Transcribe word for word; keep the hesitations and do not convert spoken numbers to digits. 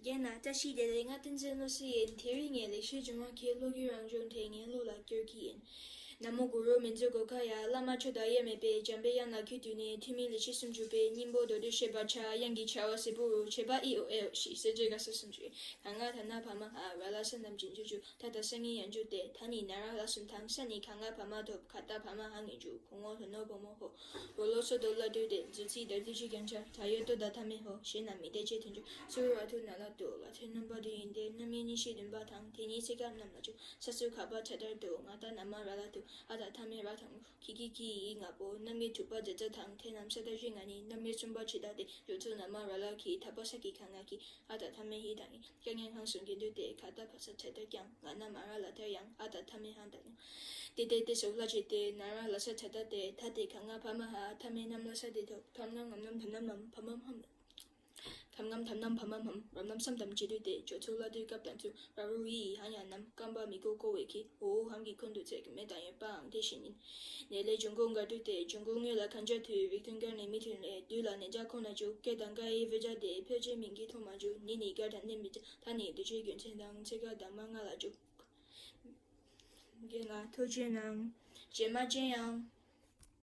རྒན་ལགས་བཀྲ་ཤིས་བདེ་ལེགས། ང་བསྟན་འཛིན་བློ་གསལ་ཡིན། དེ་རིང་ངས་ལེགས་བཤད་ལྗོན་དབང་གི་ཀློག་རྒྱུན་རང་བྱུང་དེ་ངའི་བློ་ལ་སྐྱོར་གྱི་ཡིན། ན་མོ་གུ་རུ་མི་འཛུགས་གོ་ཁ་ཡ། བླ་མ་མཆོག་དང་དབྱེར་མེད་པའི། འཇམ་པའི་དབྱངས་ལ་གུས་བཏུད་ནས། ཐུན་མིན་ལེགས་བཤད་སུམ་ཅུ་པའི། སྙིང་པོ་མདོར་བསྡུས་བཤད་པར་བྱ། དབྱངས་ཀྱི་བྱ་བ་ཟེར་པོ་རུ། བྱེད་པ་ཨི་ཨོ་ཨེ་ཨོ་ཞེས་གསལ་བྱེད་དགའ་ས་སུམ་ཅུ། ག་ང་ད་ན་བ་མ་འ། ར་ལ་ས་རྣམས་ཀྱི་འཇུག་འཇུག་ད་ད་ས་ངེ་ཡང་འཇུག་སྟེ། ད་ནི་ན་ར་ལ་གསུམ་དང་། ས་ནི་ག་ང་བ་མ་ཐོབ། ག་ད་བ་མ་འ་ངེ་འཇུག་གོ་ངོ་ལྷོ་ནོ་བོ་མོ་ཧོ། རོ་ལོ་སོ་དོ་ལ་དུ་དེ། རྫུ་ཚིག་དར་དུ་ཅི་ཀྱང་ཆ། ད་ཡོད་དོ་ད་ཐ་མེ་ཧོ། ཞེ་ན་མི་དེ་ཅེ་དོན་ཅུ། སུ་ར་ཐུ་ན་ལ་དུ། ལ་ཐུ་རྣམ་པ་དུ་ཡིན་ཏེ། རྣམ་དབྱེ་གཉིས་བཞི་བདུན་པ་དང་། དེ་གཉིས་ཚིག་སྐབས་རྣམས་ལ་འཇུག་ས་སུ་ག་པ་ཆ་དར་དུ། ང་ད་ན་མ་ར་ལ་དུ། ཨ་ད་ཐ་མེ་ར་དང་། ཁི་ཁི་ཁི་ཡི་ང་པོ། རྣམ་དབྱེ་དྲུག་པ་ཛ་ཙ་དང་། དེ་རྣམས་ས་ད་བཞི་ང་ནི། རྣམ་དབྱེ་གསུམ་པ་ཆི་ད་དེ། ཡོད་ཚུལ་ན་མ་ར་ལ་ཁི། ཐ་པ་ས་ཀི་ག་ང་གི། ཨ་ད་ཐ་མེ་ཧི་དང་ཡིན། སྐྱ་ངན་ཧང་སུན་གྱི་འདུས་ཏེ། ག་ད་བ་ས་ཆ་དར་ཀྱང་། ང་ན་མ་ར་ལ་དར་ཡང་། ཨ་ད་ཐ་མེ་ཧང་དང་ཡང་། དེ་དེ་དེ་སོགས་ལ་བྱེད་དེ། ན་ར་ལ་ས་ཆ་ད་དེ། ད་དེ་ག་ང་བ་མ་འ། ཐ་མེ་རྣམས་ལ་ས་དེ་ཐོབ། ཐམ་ང་ངམ་ནམ་ཐ་ནམ་མམ་བ་མམ་ཧམ། ཐམ་ངམ་ཐ་ནམ་བ་མམ་ཧམ། རབ་རྣམ་བསམ་དམ་བྱེད་དུས་ཏེ། སྦྱོར་ཚུལ་ལ་དུས་སྐབས་དང་ཚུལ། ར་རུ་ཡི་ཧ་ཡང་ནམ། རྐང་པ་མི་གོ་ཀོ་བའི་ཁི། འོ་འོ་ཧམ་གྱི་ཁུན་དུ་ཚེག་མེ་དང་ཡོད་པའང་དེ་བཞིན་ཡིན། ནས་ལས་འབྱུང་ཁུངས་འགའ་དུས་ཏེ། འབྱུང་ཁུངས་དངོས་ལ་གང་བྱ་དུས། རིགས་མཐུན་འགལ་ནས་མི་མཐུན་ལས། དུས་ལ་ནས་འཇག་ཁོང་ན་འཇུག་སྐད་དང་ཀ་ཡི་བོད་ཇ་དེ། ཕལ་ཆེར་མིང་གི་ཐོག་མ་འཇུག་ནི་ནི་འགལ་དང་གནས་མི་འཇག་ད་ནི་དུས་ཆེན་རྒྱུན་ཆེན་དང་ཚེ་ཀ་དང་མ་ང་ལ་འཇུག་རྒན་ལགས་ཐུགས་རྗེ་གནང་། རྗེས་མ་ཅན་ཡང་།